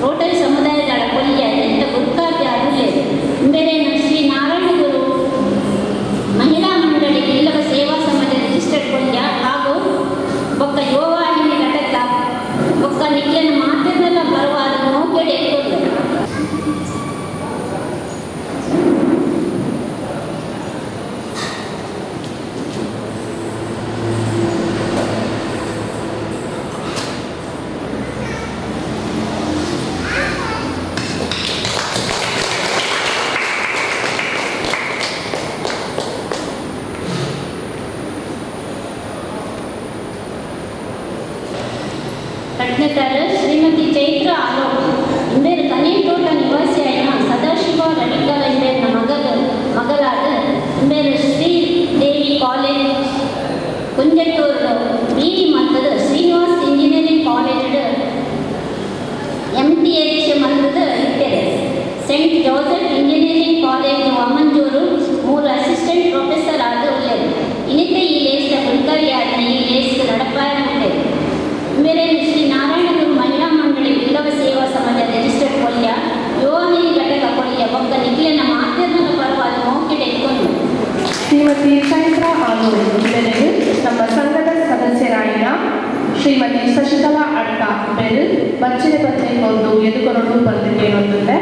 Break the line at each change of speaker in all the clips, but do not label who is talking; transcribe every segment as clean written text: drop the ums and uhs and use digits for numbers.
Rotary ಸಮುದಾಯದ ಕೊಲ್ಯ ಎಂತ ಗುರುತಾರ್ತಿ ಅರುಳೇರು. ಇಂಬೆರೇನು ಶ್ರೀ ನಾರಾಯಣ ಗುರು ಮಹಿಳಾ ಮಂಡಳಿ ಬಿಲ್ಲವ ಸೇವಾ ಸಮಾಜ ರಿಜಿಸ್ಟರ್ಡ್ ಕೊಲ್ಯ ಹಾಗೂ ಬೊಕ್ಕ ಯುವವಾಹಿನಿ ಘಟಕ ಬೊಕ್ಕ ನಿಕ್ಲೆನ ಮಾತೆರ್ನೆಲ ಪರವಾದ್ ಮೋಕೆಡ್ ಎದ್ಕೊಂದು. ಶ್ರೀಮತಿ ಚೈತ್ರ ಆಲೋಕ್ ಇಂಬೇರು ಕನೇತೋಟ ನಿವಾಸಿಯಾಯಿನ ಸದಾಶಿವ ರವಿಕರ ಇಂಬೇರಿನ ಮಗಲಾದ ಇಂಬೇರು ಶ್ರೀದೇವಿ ಕಾಲೇಜ್ ಕುಂಜತ್ತೂರು ಬಿ ಮಲ್ತದ ಶ್ರೀನಿವಾಸ್ ಇಂಜಿನಿಯರಿಂಗ್ ಕಾಲೇಜ್ MTH ಮಲ್ತದ ಇತ್ತೆರೆ. Saint Joseph engineering college Vamanjoor 3 assistant professor ಆದ ಉಲ್ಲೇರು. ಇನ್ನಿತ ಈ ಲೇಸ್ದ ಗುಲ್ಕರಿಯಾದ ಈ ಲೇಸ್ ನಡಪಾಯ ಉಲ್ಲೇರು. ಮೇರೆ ಶ್ರೀ ನಾರಾಯಣ ಗುರು ಮಹಿಳಾ ಮಂಡಳಿ ಬಿಲ್ಲವ ಸೇವಾ ಸಮಾಜ ರಿಜಿಸ್ಟರ್ಡ್ ಕೊಲ್ಯ ಯುವವಾಹಿನಿ ಘಟಕ ಕೊಲ್ಯ ಬೊಕ್ಕ ನಿಕ್ಲೆನ ಮಾತೆರ್ನಲ ಪರವಾದ್ ಮೋಕೆಡ್ ಎದ್ಕೊಂದು.
ಶ್ರೀಮತಿ ಚೈತ್ರ ಆಲೂರು ಬೆರೆದು ನಮ್ಮ ಸಂಘದ ಸದಸ್ಯರಾಯಿನ ಶ್ರೀಮತಿ ಶಶಿಕಲಾ ಅಡ್ಕ ಬೆರು ಬಚ್ಚಿನ ಬಚ್ಚೆ ಕೊಂಡು ಎದುಕೊರಡು ಬಂದು ಕೇಳೊಂದುಲ್ಲೆ.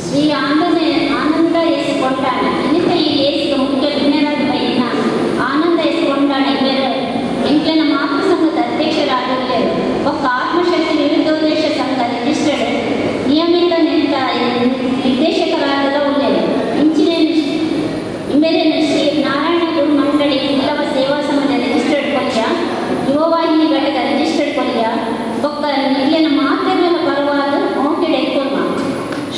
ಶ್ರೀ ಆನಂದ ಎಸ್ ಕೊಂಡಾಣ ಇನ್ನಿತ ಈ ಲೇಸ್ಗೆ ಮುಖ್ಯ ಬಿನ್ನೆರಾದ ಬೈದಿನ ಆನಂದ ಎಸ್ ಕೊಂಡಾಣ ಇವರು ಎಂಕ್ಲೆನ ಮಾತೃ ಸಂಘದ ಅಧ್ಯಕ್ಷರಾಗಿರ್ಲೇರು. ಬೊಕ್ಕ ಆತ್ಮಶಕ್ತಿ ವಿವಿಧೋದ್ದೇಶ ಸಂಘ ರಿಜಿಸ್ಟರ್ಡ್ ನಿಯಮಿತ ನಿರ್ದೇಶಕರಾದಲ ಉಲ್ಲೇರು. ಇಂಬೇರೇನು ಶ್ರೀ ನಾರಾಯಣ ಗುರು ಮಂಡಳಿ ಬಿಲ್ಲವ ಸೇವಾ ಸಮಾಜ ರಿಜಿಸ್ಟರ್ಡ್ ಕೊಲ್ಯ ಯುವವಾಹಿನಿ ಘಟಕ ರಿಜಿಸ್ಟರ್ಡ್ ಕೊಲ್ಯ ಬೊಕ್ಕ ನಿಕ್ಲೆನ ಮಾತೆರ್ನಲ ಪರವಾದ್ ಮೋಕೆಡ್ ಎದ್ಕೊನ್ಮ.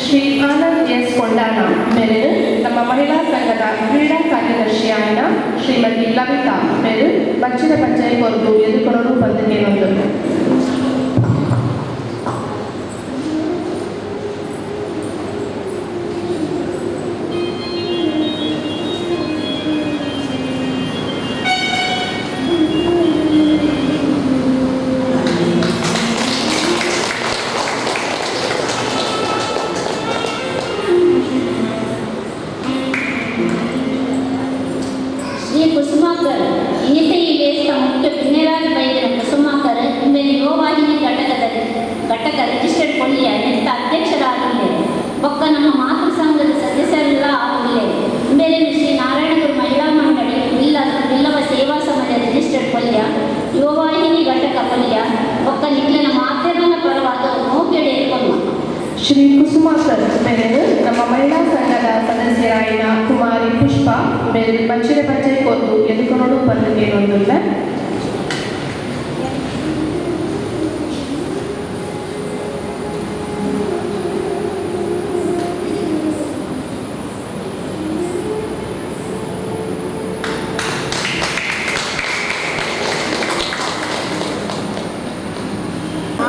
ಶ್ರೀ ಆನಂದ್ ಎಸ್ ಕೊಂಡಾಣ ಮೇರೆದು ನಮ್ಮ ಮಹಿಳಾ ಸಂಘದ ಕ್ರೀಡಾ ಕಾರ್ಯದರ್ಶಿಯಾಯಿನ ಶ್ರೀಮತಿ ಲವಿತಾ ಮೇರು ಬಚ್ಚಿನ ಬಚ್ಚೈ ಕೊರದು ಎದುಕೊರಡು ಬಂದು ಕೇಳೊಂದು.
ಶ್ರೀ ಕುಸುಮಾಕರ್ ಇನ್ನಿತ ಈ ಲೇಸ್ದ ಮುಖ್ಯ ಬಿನ್ನೆರಾದ ಬೈದಿನ ಕುಸುಮಾಕರ್ ಇಂಬೆನ್ ಯುವವಾಹಿನಿ ಘಟಕ ರಿಜಿಸ್ಟರ್ಡ್ ಕೊಲ್ಯ ನೆತ್ತ ಅಧ್ಯಕ್ಷರಾಗಿಲ್ಲೆ. ಬೊಕ್ಕ ನಮ್ಮ ಮಾತೃ ಸಂಘದ ಸದಸ್ಯರೆಲ್ಲ ಆಗಿಲ್ಲೆ. ಇಂಬೇರೇನು ಶ್ರೀ ನಾರಾಯಣ ಗುರು ಮಹಿಳಾ ಮಂಡಳಿ ಬಿಲ್ಲವ ಸೇವಾ ಸಮಾಜ ರಿಜಿಸ್ಟರ್ಡ್ ಕೊಲ್ಯ ಯುವವಾಹಿನಿ ಘಟಕ ಕೊಲ್ಯ ಬೊಕ್ಕ ನಿಕ್ಲೆನ ಮಾತೆರ್ನಲ ಪರವಾದ್ ಮೋಕೆಡ್ ಎದ್ಕೊನ್ಮ.
ಶ್ರೀ ಕುಸುಮಾಕರ್ ಮೇರೆದು ನಮ್ಮ ಮಹಿಳಾ ಸಂಘದ ಸದಸ್ಯರಾಯಿನ ಕುಮಾರಿ ಪುಷ್ಪ ಮೇರು ಬಚ್ಚಿನ ಬಚ್ಚೈ ಕೊದ್ದು ಎದುಕೊರಡು ಬಂದು ಕೇಳೊಂದುಲ್ಲೆ.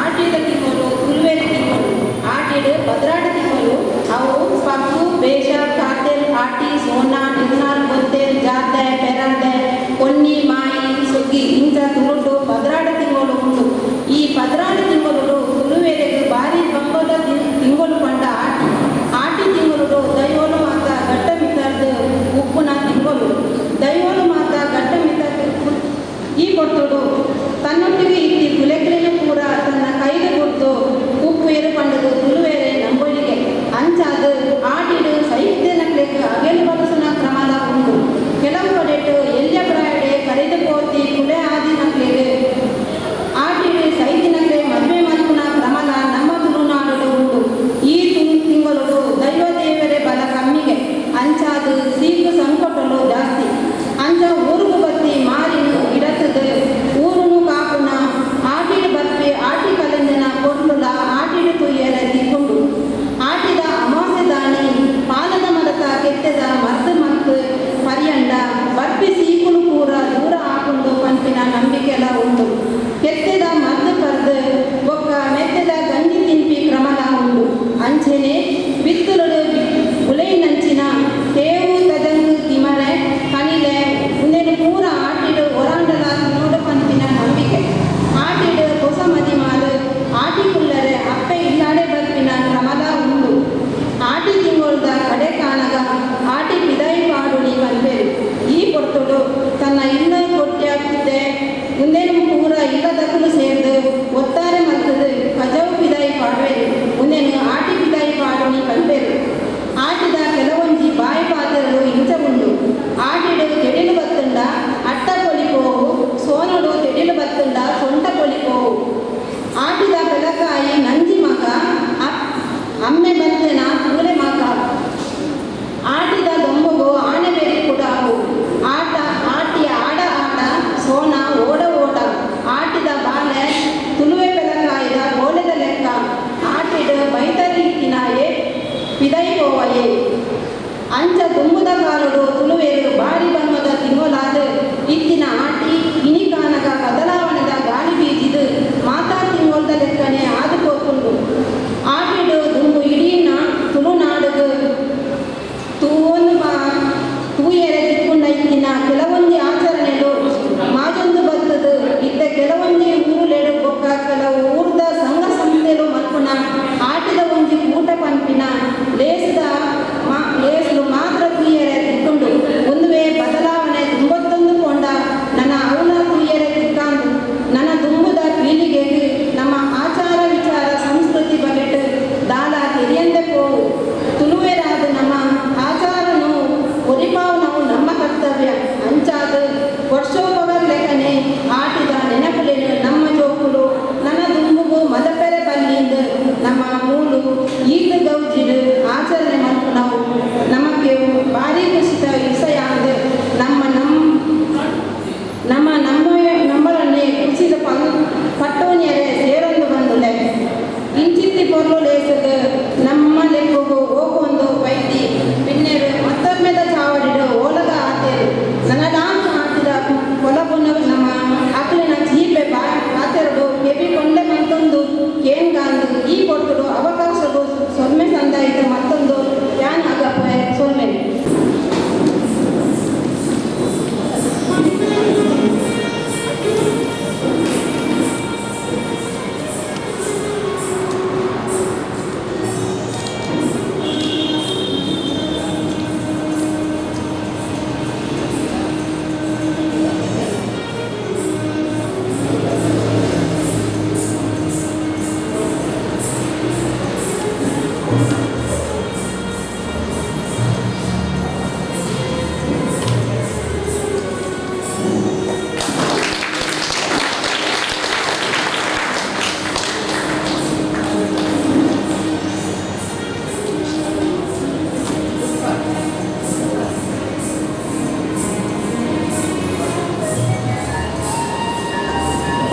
ಆಟಿದ ತಿಂಗಳು ಗುರುವೇರ ತಿಂಗಳು ಆಟಿಡು 12 ತಿಂಗಳು ಅವು ಪಗ್ಗು ಬೇಷ ಕಾತೆಲ್ ಆಟಿ ಸೋನಾ ನಿರ್ನಾಲ್ ಬೊತ್ತೆಲ್ ಜಾತೆ ಪೆರಂದೆ ಪೊನ್ನಿ ಮಾಯಿ ಸುಗ್ಗಿ.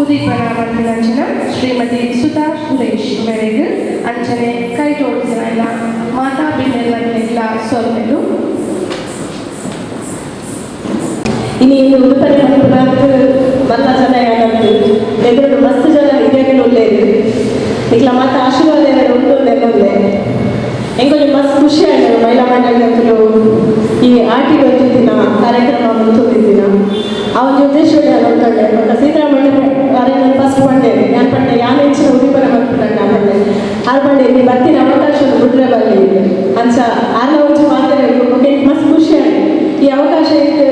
ಉದೀಪನ ಮಂದಿರಂಜನ ಶ್ರೀಮತಿ ಸುಧಾ ಸುರೇಶ್ ಬೆರೆಗ್ ಅಂಚನೆ ಕೈ ಜೋಡಿಸಿನ ಮಾತಾ ಬಿನ್ನೆಲ್ಲ ಸೊಲ್ಮೆಲು.
ಇನಿ ಉಡುಪನೆ ಮಲ್ಲ ಜನ ಯಾನಂತು ಎದುರು ಮಸ್ತ್ ಜನ ಹಿರಿಯಗಳು ಉಳ್ಳೇರು ಇಕ್ಲ ಮಾತ ಆಶೀರ್ವಾದ ಏನಾರು ಉಂಟು ನೆನ್ನೊಂದೆ ಎಂಕೊಂಚ ಮಸ್ತ್ ಖುಷಿ ಆಯ್ತು. ಮಹಿಳಾ ಮಂಡಳಿಗಳು ಈ ಆಟಿಗೆ ಒಂಜಿ ದಿನ ಕಾರ್ಯಕ್ರಮ ಮುಂತಿದ್ದಿನ ಆ ಒಂದು ಉದ್ದೇಶ ಉಂಟಂಡೆ ಬೊಕ್ಕ ಸೀತಾರಾಮಣ್ಣ ನಾನು ಫಸ್ಟ್ ಪಂಡೆ ನಾನು ಪಂಡೆ ಯಾನ್ ಹೆಚ್ಚಿನ ಉದಿಪನ ಮಲ್ಪುಂಡ ಪಂಡೆ ಆರ್ ಪಂಡೆ ನೀ ಬತ್ತಿನ ಅವಕಾಶ ಬಿಟ್ರೆ ಬರಲಿ ಅಂಚ ಆರ್ನ ಒಂಜಿ ಮಾತಾಡ ಮಸ್ತ್ ಖುಷಿ ಆಯ್ತು. ಈ ಅವಕಾಶ ಇತ್ತು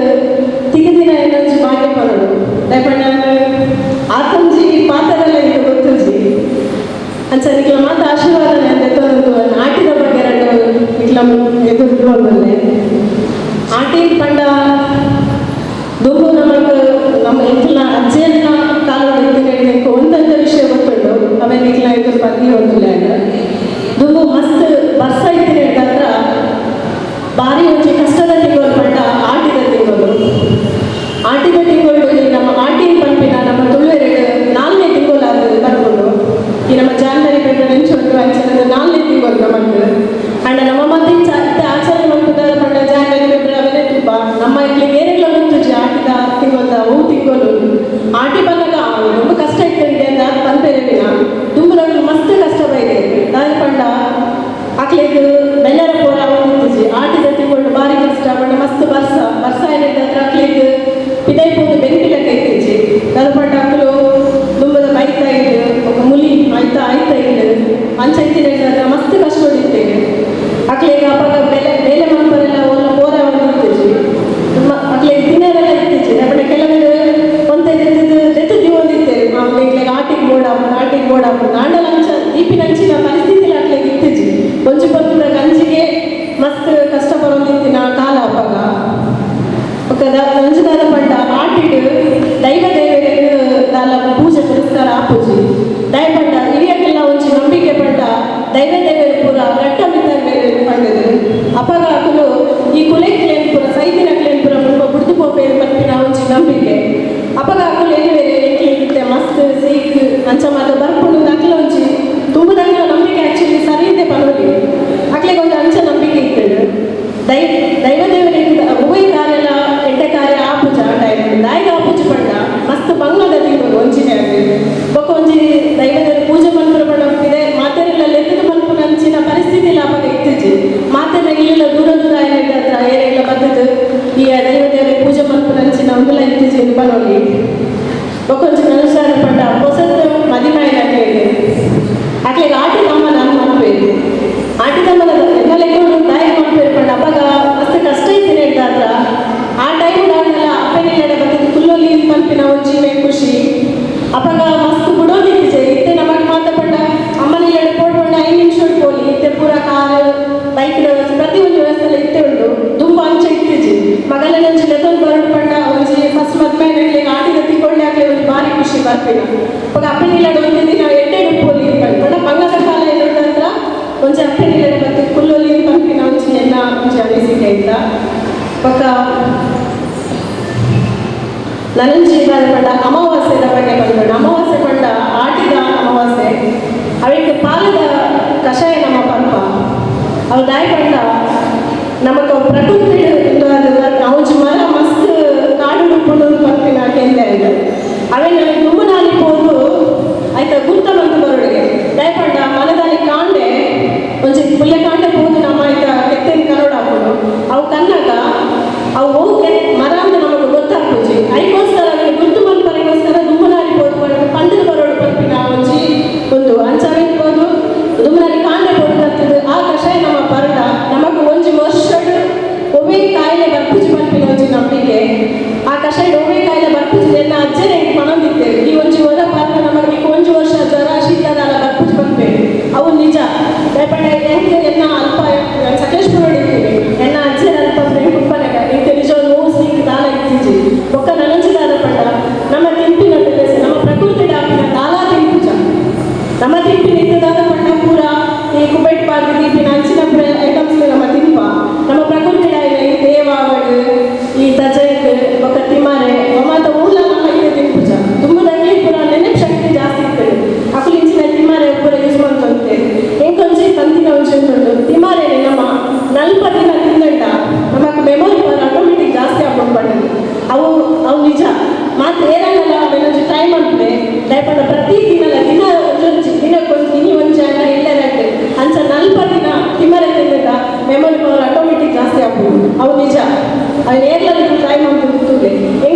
ತಿಗಿದಿನ ಏನೊಂಜಿ ಭಾಗ್ಯ ಪಡೋದು ದಯಪಂಡ ಆತಂಜಿ ಪಾತ್ರಲ್ಲ ಇತ್ತು ಗೊತ್ತುಂಜಿ ಅಂಚ ನಿಕ್ಲ ಮಾತ ಆಶೀರ್ವಾದ ಎತ್ತೊಂದು ಆಟಿದ ಬಗ್ಗೆ ಎರಡು ನಿಕ್ಲ ಎದುರು ಬಂದೆ. ಆಟಿ ಪಂಡ ದುಂಬು ನಮಕ್ ನಮ್ಮ ಎಂಕ್ಲ ಅಜ್ಜಿಯನ್ನ ಕಾಲ ಒಂದೊಂದು ವಿಷಯ ಗೊತ್ತುಂಡು ಆಮೇಲೆ ನಿಕ್ಲ ಎದುರು ಪದ್ನಿ ಒಂದಿಲ್ಲ. ದುಂಬು ಮಸ್ತ್ ಬರ್ಸ ಇತ್ತಿನ ಹತ್ರ ಭಾರಿ ಒಂಜಿ ಕಷ್ಟದ ತಿಂಗಳು ಪಂಡ ಆಟಿದ ತಿಂಗಳು. ಆಟಿದ ತಿಂಗಳು ನಮ್ಮ ಆಟಿ ಪಂಪಿನ ನಮ್ಮ ತುಳುವೆರಡು 4ನೇ ತಿಂಗಳು ಅದು ಬರ್ಕೊಂಡು ಈ ನಮ್ಮ ಜಾನ್ವರಿ ಫೆಬ್ರವರಿ ಉಂಟು ಅಂಚನೆ 4ನೇ ತಿಂಗಳು ನಮಗೆ ಅಂಡ ನಮ್ಮ ಮತ್ತೆ ಆಚರಣೆ ಮಾಡ್ತಾರೆ ಪಂಡ ಜಾನ್ವರಿ ಫೆಬ್ರವರಿನೇ ತುಂಬ ನಮ್ಮ ಇಲ್ಲಿ ಏನೆಲ್ಲ ಗೊತ್ತುಜಿ ಆಟಿದ ತಿಂಗಳ ಹೂ ತಿಂಗಳು ಆಟಿ ಬಂದಾಗ ತುಂಬ ಕಷ್ಟ ಇತ್ತು ಅಂತ ಪಂಪೆರವಿನ ತುಂಬ ನಮ್ಗೆ ಮಸ್ತ್ ಕಷ್ಟ ಬೈದೆ ದಾರಿ ಪಂಡ ಅಕ್ಲೆಗ್ ಬೆಲ್ಲರ ಪೋರ ಇತ್ತಿಜಿ. ಆಟಿದ ತಿಂಗಳು ಭಾರಿ ಕಷ್ಟ ಪಂಡ ಮಸ್ತ್ ಬರ್ಸ ಬರ್ಸ ಏನಿದೆ ಅಕ್ಲೆಗ್ ಪಿದೈಪೋದು ಬೆಂಕಿಲಕ್ಕ ಇತ್ತಿಜಿ. ದಾದ ಪಂಡ ಅಕ್ಲು ದುಂಬದ ಬೈತಾ ಇದ್ದು ఒక ಮುಲಿ ಆಯ್ತಾ ಆಯ್ತಾ ಇದ್ದು ಅಂಚ ಇತ್ತಿನ ಮಸ್ತ್ ಕಷ್ಟ ಹೊಡಿತೇವೆ. ಅಕ್ಲೆಗ್ ಅವಾಗ ಬೆಲೆ ಬೇಲೆ ಮನ್ಪರೆಲ್ಲ ಒಲ್ಲ ಪೋರ ಇತ್ತಿಜಿ ಅಕ್ಲೆಗ್ ತಿನ್ನರೆಲ್ಲ ಇತ್ತಿಜಿ. ಅಪ್ಪಣ ಕೆಲವರು ಒಂತೆ ದೆತ್ತು ದಿವೊಂದಿತ್ತೇವೆ ಆಮೇಲೆ ಆಟಿಗೆ ಬೋಡಾಪು ಆಟಿಗೆ ಬೋಡಾಪು ನಾಂಡಲ ಅಂಚ ದೀಪಿನ ಅಂಚಿನ ಪರಿಸ್ಥಿತಿ ಅಕ್ಲೆಗ್ ಇತ್ತಿಜಿ. ಒಂಜಿ ಪೊರ್ತುದ ಗಂಜಿಗೆ ಮಸ್ತ್ ಕಷ್ಟ ಬರೋದಿತ್ತಿನ ಕಾಲ ಅಪ್ಪಗ ఒక ರಂಜದಾದ ಪಂಡ ಆಟಿಡ್ ದೈವ ದೇವರಿಗೆ ದಾಲ ಪೂಜೆ ಪುರಸ್ಕಾರ ಆಪುಜಿ ದಯಪಂಡ ಹಿರಿಯಕ್ಕೆಲ್ಲ ಒಂಜಿ ನಂಬಿಕೆ ಪಂಡ ದೈವ ದೇವರು ಪೂರ ಗಟ್ಟ ಮಿತ್ತ ಪಂಡದು ಅಪಗ ಅಕುಲು ಈ ಕುಲೆಕ್ಲೇನ್ ಪೂರ ಸೈತಿನ ಕ್ಲೇನ್ ಪೂರ ಮುಲ್ಪ ಬುಡ್ದು ಪೋಪೇರು ಪನ್ಪಿನ ಒಂಜಿ ನಂಬಿಕೆ. ಅಪಗ ಅಕುಲು ಏನು ಬೇರೆ ಎಂಕ್ಲಿಗಿತ್ತೆ ಮಸ್ತ್ ಸೀಕ್ ಅಂಚ ಮಾತ ಬರ್ಪುಂಡು ಅಕ್ಲ ಒಂಜಿ ತುಂಬುದಂಗ್ಲ ನಂಬಿಕೆ ಆಕ್ಚುಲಿ ಸರಿ ಇದೆ ಪನೋಲಿ ಅಕ್ಲೆಗೆ ಒಂದು ಅಂಚ ನಂಬಿಕೆ ಇತ್ತು. ದೈವ ದೇವರಿಗೆ ಹೂವಿ ಕಾರ್ಯ ಎಡ್ಡೆ ಕಾರ್ಯ ಆಪುಜ ಆ ಟೈಮ್ ದಾಯಿಗ ಆಪುಜ ಪಂಡ ಮಸ್ತ್ ಬಂಗದ ತಿಂಗಳು ಒಂಜಿನೇ ಆಗಿದೆ ಬೊಕ್ಕ ಒಂಜಿ ದೈವದೇವರ ಪೂಜೆ ಮನ್ಪುರ ಪಂಡ ಇದೆ ಮಾತೆರೆಲ್ಲ ಲೆತ್ತದ ಮನ್ಪುನ ಅಂಚಿನ ಪರಿಸ್ಥಿತಿ ಅಪಗ ಇತ್ತಿಜಿ. ಮಾತೆರ ಇಲ್ಲೆಲ್ಲ ದೂರ ದೂರ ಏನಿದೆ ಹತ್ರ ಏರೆಲ್ಲ ಬದ್ದದ್ದು ಈ ದೈವದೇವರ ಪೂಜೆ ಮನ್ಪುನ ಅಂಚಿನ ಒಂದುಲ ಇತ್ತಿಜಿ ಪನೋಲಿ. ಬೊಕ್ಕ ಒಂಜಿ ಮನುಷ್ಯರ ಪಂಡ ಪೊಸತ್ತು ಮದಿಮಾಯಿನ ಅಕ್ಲೆಗ್ ಅಕ್ಲೆಗ್ ಆಟಿ ತಮ್ಮ ನಾನು ಮನ್ಪೇರು ಆಟಿ ತಮ್ಮನ ಎನ್ನಲೆಕ್ಕೊಂಡು ದಾಯಿ ಮನ್ಪೇರು ಪಂಡ ಅಪಗ ಮಸ್ತ್ ಕಷ್ಟ ಇದ್ದೀನಿ ಹತ್ರ ಆ ಟೈಮ್ ಆದ್ಮೇಲೆ ಅಪ್ಪನಿಲ್ಲಡೆ ಬತ್ತಿದ್ದು ಕುಲ್ಲೊಲಿ ಪನ್ಪಿನ ಒಂಜಿ ಖುಷಿ ಅಪಗ ಮಸ್ತ್ ಬಿಡೋದಿತ್ತಿಜೆ. ಇತ್ತೆ ನಮಗೆ ಮಾತ ಪಂಡ ಅಮ್ಮನಿಲ್ಲಡೆ ಪೋಡ್ಪಂಡ 5 ನಿಮಿಷ ಪೋಲಿ ಇತ್ತೆ ಪೂರ ಕಾರ್ ಬೈಕ್ ವ್ಯವಸ್ಥೆ ಪ್ರತಿಯೊಂದು ವ್ಯವಸ್ಥೆ ಇತ್ತೆ ಉಂಟು ದುಂಬು ಅಂಚ ಇತ್ತಿಜಿ. ಮಗಲನೊಂಜಿ ಲೆತ್ತೊಂದು ಬರೋಡು ಪಂಡ ಒಂಜಿ ಫಸ್ಟ್ ಮದ್ಮೆ ಆಟಿದ ತಿಂಗೊಳ್ಳೆ ಆಗ್ಲಿ ಒಂಜಿ ಭಾರಿ ಖುಷಿ ಬರ್ಪಿನ ಅವಾಗ ಅಪ್ಪನಿಲ್ಲಡೆ ಒಂದು ದಿನ ಎಡ್ಡೆ ಪೋಲಿ ಪಂಡ ಬಂಗದ ಕಾಲ ಏನುಂಟಂದ್ರ ಒಂಜಿ ಅಪ್ಪನಿಲ್ಲಡೆ ಬತ್ತಿ ಕುಲ್ಲೊಲಿ ಪನ್ಪಿನ ಒಂಜಿ ಎಲ್ಲ ಒಂಜಿ ಅನಿಸಿಕೆ ಇತ್ತ. ಬೊಕ್ಕ ನನಂಜಿ ಪಂಡ ಅಮಾವಾಸ್ಯೆದ ಬಗ್ಗೆ ಬಂದ್ಕೊಂಡು ಅಮಾವಾಸ್ಯೆ ಪಂಡ ಆಟಿದ ಅಮಾವಾಸ್ಯೆ ಅವಿಗೆ ಪಾಲದ ಕಷಾಯ ನಮ್ಮ ಪಂಪ ಅವು ದಾಯಿ ಪಂಡ ನಮಕ್ ಪ್ರಕೃತಿ ಒಂಜಿ ಮರ ಮಸ್ತ್ ಕಾಡು ಉಪ್ಪುಂಡು ಪನ್ಪಿನ ಕೇಂದ್ರ ಇದೆ ಅವೇ ನಮಗೆ ತುಂಬುನಾಲಿ ಪೋದು ಆಯ್ತಾ ಗುರ್ತ ಬಂತು ಬರೋಡಿಗೆ ದಾಯಿ ಪಂಡ ಮನದಾಲಿ ಕಾಂಡೆ ಒಂಜಿ ಪುಲ್ಯ ಕಾಂಡೆ ಪೋದು ನಮ್ಮ ಆಯ್ತಾ ಕೆತ್ತೇನು ಕರೋಡ ಹಾಕೊಂಡು ಅವು ಕನ್ನಾಗ ಅವು ಹೋಗಿ ಮರ ಅಂತ ನಮಗೆ ಗೊತ್ತಾಗ್ಪುಜಿ. ಐಕೋಸ್ಕರ ಅವನಿಗೆ ಗುರ್ತು ಮನ್ಪರಿಗೋಸ್ಕರ ದುಮ್ಮನಾರಿ ಪೋದು ಪಂಡದ ಬರೋಡು ಪನ್ಪಿನ ಒಂಜಿ ಒಂದು ಅಂಚ ಪೋದು ದುಮ್ಮನಾರಿ ಕಾಂಡೆ ಪೋದು ಬರ್ತದೆ ಆ ಕಷಾಯ ನಮ್ಮ ಪರಡ ನಮಗೆ ಒಂಜಿ ವರ್ಷ ಒಮ್ಮೆ ಕಾಯಿಲೆ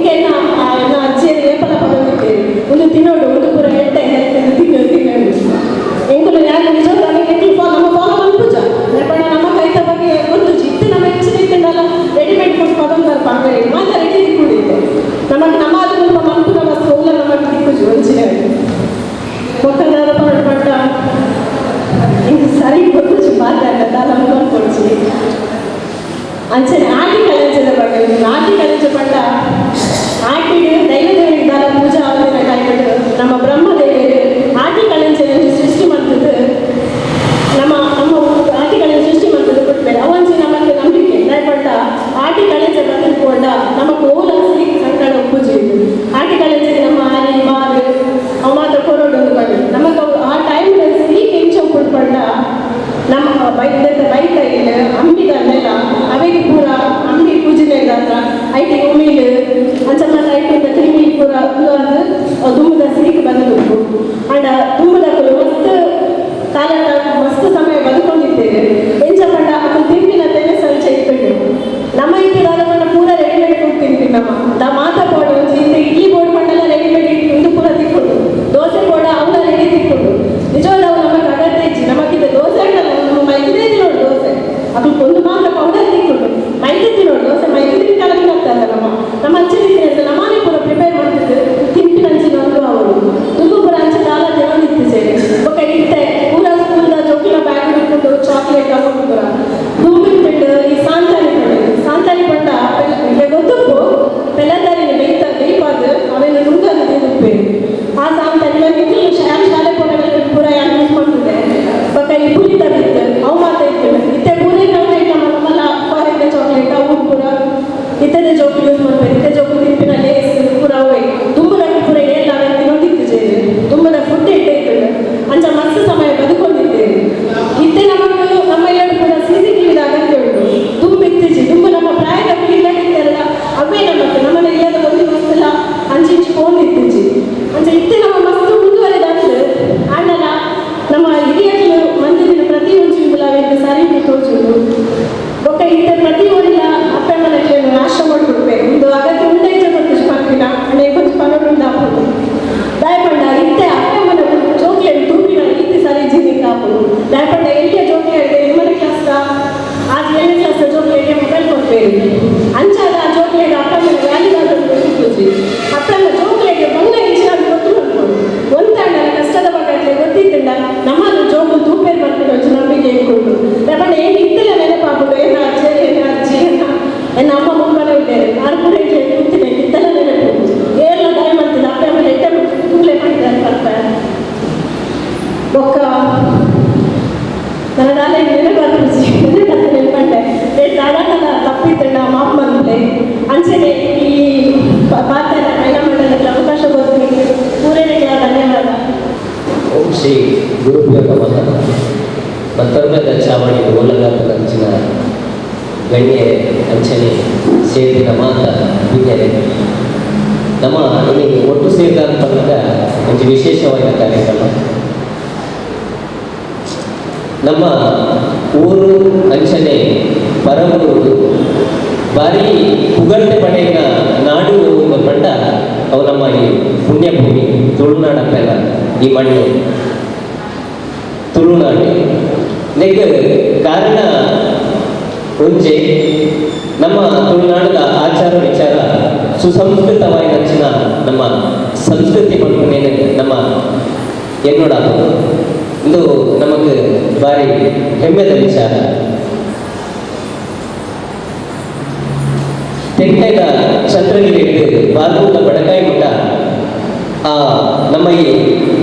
ದುಂಬುದ ಸೀಕ್ ಬಂದು ಅಂಡ ದುಂಬುದಕ್ಕಲು ಮಸ್ತ್ ಕಾಲ ಮಸ್ತ್ ಸಮಯ ಬದುಕೊಂಡಿದ್ದೇವೆ. ಎಂಚ ಪಂಡ ಅಕುಲು ತಿಂಪಿನ ತೆನೆ ಸಂಚ ಇತ್ತುಂಡು. ನಮ್ಮ ಇತ್ತೆ ದಾದ ಪೂರ ರೆಡಿಮೇಡ್ ಫುಡ್ ತಿಂಪಿ ನಮ್ಮ the ಮಾತ ಬೋರ್ಡ್ ಒಂಜಿ ಇತ್ತೆ ಇಡ್ಲಿ ಬೋರ್ಡ್ ಪಂಡಲ ರೆಡಿಮೇಡ್ ಉಂದು ಪೂರ ತಿಕ್ಕೊಂಡು, ದೋಸೆ ಬೋರ್ಡ್ ಅವಲ ರೆಡಿ ತಿಕ್ಕೊಂಡು. ನಿಜವಾದ ಅವು ನಮಗೆ ಅಗತ್ಯ ಇಜ್ಜಿ. ನಮಗಿದ್ದ ದೋಸೆ ಅಂಡಲ್ಲ ನಮ್ಮ ಮೈದಿದೆ ತಿನ್ನೋಡು ದೋಸೆ, ಅಕುಲು ಒಂದು ಮಾತ್ರ ಪೌಡರ್ ತಿಕ್ಕೊಂಡು ಮೈದಿ ತಿನ್ನೋಡು ದೋಸೆ ಮೈದಿ ತಿಂಕಾಲ ಆಗ್ತದೆ. ನಮ್ಮ ನಮ್ಮ ಅಂಚೆ ತಿಂತ ನಮ್ಮನೆ ಪೂರ ಪ್ರಿಪೇರ್ ಮಾಡ್ತಿದ್ದು ತಿಂಪಿನ ಅಂಚಿನ ಒಂದು ಅವರು ತುಂಬು ಪೂರ ಅಂಚೆ ಕಾಲ ತಿನ್ನೋದಿತ್ತು ಸೇರಿ. ಬೊಕ್ಕ ಇತ್ತೆ ಪೂರ ಸ್ಕೂಲ್ದ ಜೋಕಿನ ಬ್ಯಾಗ್ ಇಟ್ಕೊಂಡು ಚಾಕ್ಲೇಟ್ ಹಾಕೊಂಡು ಪೂರ ತುಂಬಿನ ಪಿಂಡು ಈ ಸಾಂತಾನಿ ಪಂಡು ಸಾಂತಾನಿ ಪಂಡ ಇಲ್ಲೇ ಗೊತ್ತುಪ್ಪು ಪೆಲ್ಲದಾರಿನ ಬೇಯ್ತ ಬೇಯ್ಪಾದು ಅವೇನು ನುಂಗದು ತಿಂದುಪ್ಪೆ ಆ ಸಾಂತಾನಿ ನಾನು ಶಾಲೆ ಶಾಲೆ ಪೋನಾಗ ಪೂರ ಯಾರು ಯೂಸ್ ಮಾಡ್ತಿದ್ದೆ. ಬೊಕ್ಕ ಈ ಪುಲಿ ತಗ್ಗಿತ್ತು ಅವು ಮಾತ ಇತ್ತು. ಇತ್ತೆ ಪೂರಿ ನಾವು ನಮ್ಮಲ್ಲ ಫಾರಿನ್ ಚಾಕ್ಲೇಟ್ ಅವು ಪೂರ ಇತ್ತದೇ ಜೋಕು ಯೂಸ್ ಮಾಡ್ಬೇಕು. ಇತ್ತೆ ಜೋಕು ತಿಂಪಿನ ಲೇಸ್ ಪೂರ ಅವೇ ತುಂಬದ ಪೂರ ಏಲ್ಲ ತಿನ್ನೋದಿತ್ತು ಜೇನು ತುಂಬದ ಫುಡ್ ಇಟ್ಟೆ ಇತ್ತು. ಅಂಚ ಮಸ್ತ್ ಸಮಯ ಬದುಕೊಂಡಿದ್ದೇವೆ. ಇತ್ತೆ ನಮಗೆ ನಮ್ಮ ಎರಡು ಪೂರ C C T ಅಗತ್ಯ ಉಂಟು. ತುಂಬ ಇತ್ತೀಚೆ ತುಂಬ ನಮ್ಮ ಪ್ರಾಯದ ಇಲ್ಲದಿದ್ದೆಲ್ಲ ಅವೇ ನಮಗೆ ನಮ್ಮನೆ ಇಲ್ಲದ ಒಂದು ವಸ್ತುಲ ಅಂಚಿಂಚು ಫೋನ್ ಇತ್ತೀಚೆ. ಅಂಚ ಇತ್ತೆ ನಮ್ಮ ಮಸ್ತ್ ಮುಂದುವರೆದಾಗ್ತದೆ. ಆಂಡಲ ನಮ್ಮ ಹಿರಿಯರು ಮಂದಿರಿನ ಪ್ರತಿಯೊಂದು ಅವೆಲ್ಲ ಸರಿ ತೋಚುದು. ಬೊಕ್ಕ ಇತ್ತೆ ಪ್ರತಿ ಊರಿನ ಅಪ್ಪ ಅಮ್ಮನ ನಾಶ ಮಾಡಿಕೊಡ್ಬೇಕು. ಒಂದು ಅಗತ್ಯ ಉಂಡೈಚ ಗೊತ್ತು ಪಂಪಿನ ಅಂದ್ರೆ కొంచెం ಪನ್ನೊಂದು ಉಂಡಾಪುಡು ದಯಪಂಡ ಇತ್ತೆ ಅಪ್ಪ ಅಮ್ಮನ ಜೋಕ್ಲೇಟ್ ತೂಪಿನ ಇತ್ತೆ ಸರಿ ಜೀನಿ ಕಾಪುಡು. ದಯಪಂಡ ಎಲ್ಲಿಯ ಜೋಕ್ಲೇಟ್ ಎಮ್ಮನ ಕ್ಲಾಸ್ ಆಜ್ ಏಳನೇ ಕ್ಲಾಸ್ ಜೋಕ್ಲೇಟ್ಗೆ ಮೊಬೈಲ್ ಕೊಡ್ಬೇಡಿ. ಅಂಚಾದ ಆ ಜೋಕ್ಲೇಟ್ ಅಪ್ಪ ಅಮ್ಮನ ವ್ಯಾಲ್ಯೂ ಗೊತ್ತಿಪ್ಪುಜಿ. ಅಪ್ಪ ಅಮ್ಮ ಜೋಕ್ಲೇಟ್ಗೆ ಬಂಗ ಇಂಚಿನ ಗೊತ್ತು ಮಾಡ್ಕೊಡು ಒಂದಾಂಡ ಕಷ್ಟದ ಬಗ್ಗೆ ಗೊತ್ತಿದ್ದ ನಮ್ಮನ್ನು ಜೋಕು ತೂಪೇರು ಬರ್ಕೊಂಡು ಒಂಚು ನಂಬಿಕೆ ಇಟ್ಕೊಂಡು ದಯಪಂಡ ಏನು ಇತ್ತಲ್ಲ ನೆನಪಾಗ್ಬಿಡು. ಏನ ಅಜ್ಜಿ ಏನ ಅಜ್ಜಿ ಎನ್ನ ಅಮ್ಮ ಮುಂಬಾನೆ ಇದ್ದಾರೆ ಆರು ಕೂಡ ಕೂತೀನಿ ಇತ್ತೆಲ್ಲ ನೆನಪು ಏರ್ಲ ದಯ ಮಾಡ್ತಿದ್ದೆ ಅಪ್ಪ ಅಮ್ಮ ಎಟ್ಟೆ ತೂಗ್ಲೆ ಮಾಡಿದ್ದಾರೆ ಪರ್ಪ. ಬೊಕ್ಕ ನನ್ನ ದಾಲೆ ನೆನಪಾಗ್ತದೆ ನೆನಪಂಡೆ ದಾದಾಟದ ತಪ್ಪಿತ್ತಂಡ ಮಾಪ್ ಬಂದ್ಲೆ ಅಂಚೆನೆ ಈ ಪಾತ್ರ ಮಹಿಳಾ ಮಂಡಲಕ್ಕೆ ಅವಕಾಶ ಕೊಡ್ತೀನಿ. ಪೂರೈಕೆ ಧನ್ಯವಾದ.
ಓಂ ಶ್ರೀ ಗುರುಭ್ಯೋ ನಮಃ. ಮತ್ತೊಮ್ಮೆ ಚಾವಣಿ ಓಲಗಾತದ ಅಂಚಿನ ಗಣ್ಯರೇ ಅಂಚನೆ ಸೇರಿದ ಮಾತ ಬಿನ್ಯರೇ, ನಮ್ಮ ಇಲ್ಲಿ ಒಟ್ಟು ಸೇರಿದ ಅಂತಂದಾಗ ಒಂದು ವಿಶೇಷವಾದ ಕಾರ್ಯಕ್ರಮ. ನಮ್ಮ ಊರು ಅಂಚನೆ ಪರಮೂರು ಭಾರಿ ಪುಗರ್ತೆ ಪಡೆಯಿನ ನಾಡು ಪಂಡ ಅವು ನಮ್ಮ ಈ ಪುಣ್ಯಭೂಮಿ ತುಳುನಾಡಪ್ಪೆಲ್ಲ ಈ ಮಣ್ಣು ತುಳುನಾಡು ನೆಗ್ ಕಾರಣ ಒಂಜೆ ನಮ್ಮ ತುಳುನಾಡದ ಆಚಾರ ವಿಚಾರ ಸುಸಂಸ್ಕೃತವಾಗಿ ನಚ್ಚಿನ ನಮ್ಮ ಸಂಸ್ಕೃತಿ ಪಂಪುನೇನು ನಮ್ಮ ಎನ್ನೋಡಾಗೋದು ಇದು ನಮಗೆ ಭಾರಿ ಹೆಮ್ಮೆದ ವಿಚಾರ. ತೆಂಕೈದ ಚಂದ್ರಗಿರಿ ಹಿಡಿದು ಬಾರ್ಕೂಟ ಬಡಕಾಯಿ ಮಠ ಆ ನಮ್ಮ ಈ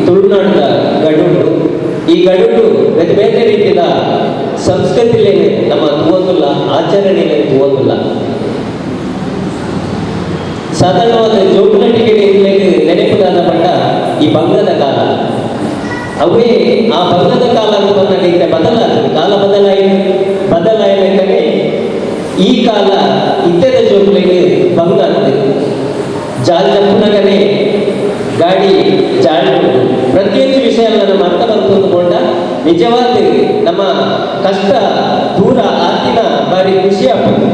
ತುಳುನಾಡದ ಗಡುಂಡು. ಈ ಗಡುಂಡು ಬೇರೆ ಬೇರೆ ರೀತಿಯ ಸಂಸ್ಕೃತಿಲೇನೆ ನಮ್ಮ ತೂವೊಂದುಲ್ಲ, ಆಚರಣೆಯೇ ತೂವೊಂದುಲ್ಲ. ಸಾಧಾರಣವಾದ ಜೋಗುನಟಿಗೆ ನೆನಪುದಾದ ಪಂಡ ಈ ಬಂಗದ ಕಾಲ ಅವೇ ಆ ಬಂಗದ ಕಾಲ ಅಂತ ಬಂದಾಗ ಇತ್ತೆ ಬದಲಾದ ಕಾಲ ಬದಲಾಯಿ ಬದಲಾಯಲೆಕ್ಕನೆ ಈ ಕಾಲ ಇತ್ತೆದ ಜೋಗುಲೆಗೆ ಬಂಗ ಅಂತ ಜಾಲ್ ಜಪ್ಪುನಗನೆ ಗಾಡಿ ಜಾಳು ಪ್ರತಿಯೊಂದು ವಿಷಯ ನಮ್ಮ ಅರ್ಥ ಬಂತು ನಿಜವಾದ ನಮ್ಮ ಕಷ್ಟ ದೂರ ಆತಿನ ಬಾರಿ ಖುಷಿ ಆಗ್ತದೆ.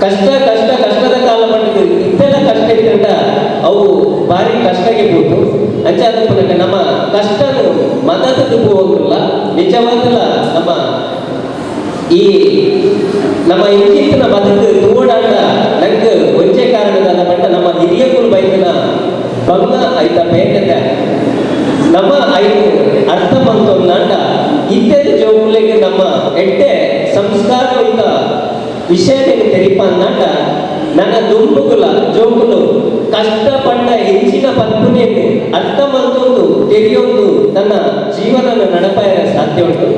ಕಷ್ಟ ಕಷ್ಟ ಕಷ್ಟದ ಕಾಲ ಪಟ್ಟಿದ್ದು ಇತ್ತೆಲ್ಲ ಕಷ್ಟ ಇದ್ದಂತ ಅವು ಭಾರಿ ಕಷ್ಟಕ್ಕೆ ಪೋತು ಅಂಚಾದ ಪುನಕ ನಮ್ಮ ಕಷ್ಟನು ಮದತದ್ದು ಹೋಗಲ್ಲ. ನಿಜವಾದಲ್ಲ ನಮ್ಮ ಈ ನಮ್ಮ ಇಂಚಿತ್ತಿನ ಬದುಕು ತೋಡಾಟ ನಂಗೆ ಒಂಚೆ ಕಾರಣದ ಪಟ್ಟ ನಮ್ಮ ಹಿರಿಯಕುಲು ಬೈಕಿನ ಬಂಗ ಐತ ಪೇಟದ ನಮ್ಮ ಐದು ಅರ್ಥ ಬಂತು ಅಂದಾಂಡ ಇತ್ಯದ ಜೋಗುಲೆಗೆ ನಮ್ಮ ಎಟ್ಟೆ ಸಂಸ್ಕಾರಯುತ ವಿಷಯದಲ್ಲಿ ತೆರಿಪ ಅಂದಾಂಡ ನನ್ನ ದುಂಬುಗುಲ ಜೋಗುಲು ಕಷ್ಟಪಟ್ಟ ಹೆಚ್ಚಿನ ಪತ್ನಿಯನ್ನು ಅರ್ಥ ಮಂತೊಂದು ತೆರೆಯೊಂದು ತನ್ನ ಜೀವನನ ನಡಪಾಯ ಸಾಧ್ಯ ಉಂಟು.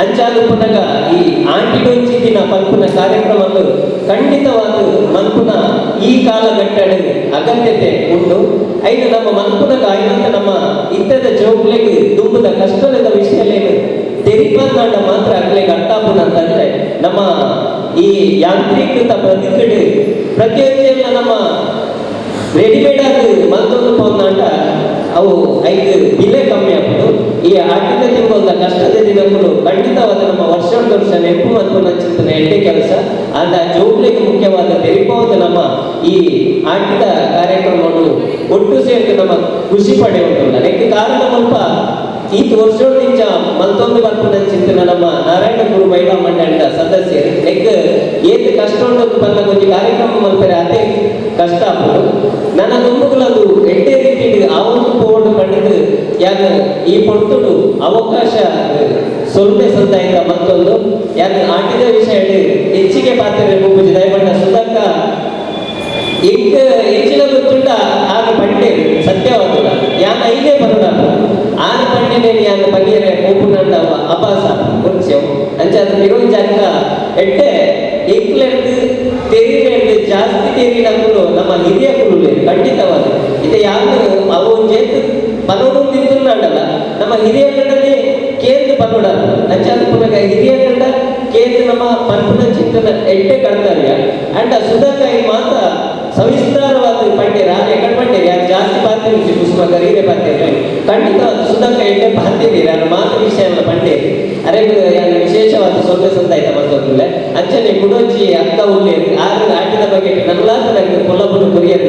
ಅಂಚಾದ ಪುನಗ ಈ ಆಂಟಿಡೊಂಚಿನ ಪಲ್ಪುನ ಕಾರ್ಯಕ್ರಮವನ್ನು ಖಂಡಿತವಾದ ಮನ್ಪುನ ಈ ಕಾಲಘಟ್ಟದ ಅಗತ್ಯತೆ ಉಂಟು. ಐದು ನಮ್ಮ ಮನ್ಪುನ ಗಾಯನಂತ ನಮ್ಮ ಇತ್ತದ ಜೋಗುಲೆಗೆ ದುಂಬುದ ಕಷ್ಟದ ವಿಷಯಲೇನು ತೆರಿಪನ್ನಾಟ ಮಾತ್ರ ಅಗ್ಲೆಗೆ ಅಟ್ಟಾಪುನ ಅಂತಂದ್ರೆ ನಮ್ಮ ಈ ಯಾಂತ್ರೀಕೃತ ಬದುಕಡು ಪ್ರತಿಯೊಂದೆಲ್ಲ ನಮ್ಮ ರೆಡಿಮೇಡ್ ಆದ ಮತ್ತೊಂದು ಪೋನಾಟ ಅವು ಐದು ಬಿಲೆ ಕಮ್ಮಿ ಆಗ್ಬೋದು. ಈ ಆಟಿದ ತಿಂಗಳ ಕಷ್ಟದ ದಿನಗಳು ಖಂಡಿತವಾದ ನಮ್ಮ ವರ್ಷ ವರ್ಷ ನೆನಪು ಮತ್ತು ನಂಚಿನ ಎಡ್ಡೆ ಕೆಲಸ. ಅಂದ ಜೋಕ್ಲಿಗೆ ಮುಖ್ಯವಾದ ತೆರಿಬಹುದು ನಮ್ಮ ಈ ಆಟಿದ ಕಾರ್ಯಕ್ರಮವನ್ನು ಒಟ್ಟು ಸೇರಿದು ನಮ್ಮ ಖುಷಿ ಪಡೆಯುವುದಿಲ್ಲ. ನೆಕ್ಕೆ ಕಾರಣ ಸ್ವಲ್ಪ ಈ ವರ್ಷದಿಂದ ಮತ್ತೊಂದು ಬರ್ಪುನ ಚಿಂತನ ನಮ್ಮ ನಾರಾಯಣ ಗುರು ಮಹಿಳಾ ಮಂಡಳಿಯ ಸದಸ್ಯರು ನೆಕ್ ಏತ್ ಕಷ್ಟ ಉಂಟು ಬಂದ ಒಂಜಿ ಕಾರ್ಯಕ್ರಮ ಮಲ್ಪರೆ ಅದೇ ಕಷ್ಟ ಆಗ್ಬೋದು. ನನ್ನ ದುಂಬುಗಳದು ಎಡ್ಡೆ ರೀತಿ ಆವೊಂದು ಪೋಡು ಪಡೆದು ಯಾಕ ಈ ಪೊರ್ತುಡು ಅವಕಾಶ ಸೊಲ್ಮೆ ಸಂದಾಯಿತ ಮತ್ತೊಂದು ಯಾಕೆ ಆಟಿದ ವಿಷಯ ಹೆಚ್ಚಿಗೆ ಪಾತ್ರೆ ಮುಪ್ಪುಜಿ ದಯಪಟ್ಟ ಸುಧಕ್ಕ ಎಂಕ್ ಹೆಚ್ಚಿನ ಗೊತ್ತುಂಟ ಆಗ ಪಂಡೆ ಸತ್ಯವಾದ ಯಾನ ಐದೇ ಬರೋಣ ಆರು ಪಂಡೆನೇ ಯಾನ ಪನ್ನೀರೆ ಪೋಪುನಂಡ ಅಪಾಸ ಉಂಚೆವು ಅಂಚಾದ ಮಿರೋಂಜಕ್ಕ ಎಡ್ಡೆ ಎಂಕ್ಲೆಡ್ದು ತೆರಿನೆಡ್ದು ಜಾಸ್ತಿ ತೆರಿನಕ್ಕೂ ನಮ್ಮ ಹಿರಿಯ ಕುರುಲೆ ಖಂಡಿತವಾದ ಇದು ಯಾರು ಅವು ಒಂಜೇತು ಪನೋಡು ತಿಂದುಂಡಲ್ಲ ನಮ್ಮ ಹಿರಿಯ ಕಂಡನೆ ಕೇಂದ್ರ ಪನೋಡ ಅಂಚಾದ ಪುನಗ ಹಿರಿಯ ಕಂಡ ಕೇಂದ್ರ ನಮ್ಮ ಪನ್ಪುನ ಚಿಂತನ ಎಡ್ಡೆ ಕರ್ತವ್ಯ. ಅಂಡ ಸುಧಕ್ಕ ಈ ಮಾತ ಸವಿಸ್ತಾರವಾದ ಪಂಡ್ಯರು ಆದ್ರೆ ಎಕಡೆ ಪಂಡ್ಯರು ಯಾರು ಜಾಸ್ತಿ ಪಾತ್ರೆ ಕುಸುಮಕರ್ ಹೀರೆ ಪಾತ್ರೆ ಖಂಡಿತ ಸುಧಕ್ಕ ಎಡ್ಡೆ ಪಾತಿದ್ದೀರಿ ನಾನು ಮಾತು ವಿಷಯ ಎಲ್ಲ ಪಂಡೇರಿ ಅರೆ ಯಾರು ವಿಶೇಷವಾದ ಸೊಲ್ಲೆ ಸಂದಾಯ್ತ ಮತ್ತೊಂದಿಲ್ಲ ಅಂಚನೆ ಕುಡೋಜಿ ಅಕ್ಕ ಉಳ್ಳೇರು ಆರು ಆಟದ ಬಗ್ಗೆ ನಲ್ಲಾತ ನಂಗೆ ಕೊಲ್ಲಪುಡು ಕೊರಿಯರ್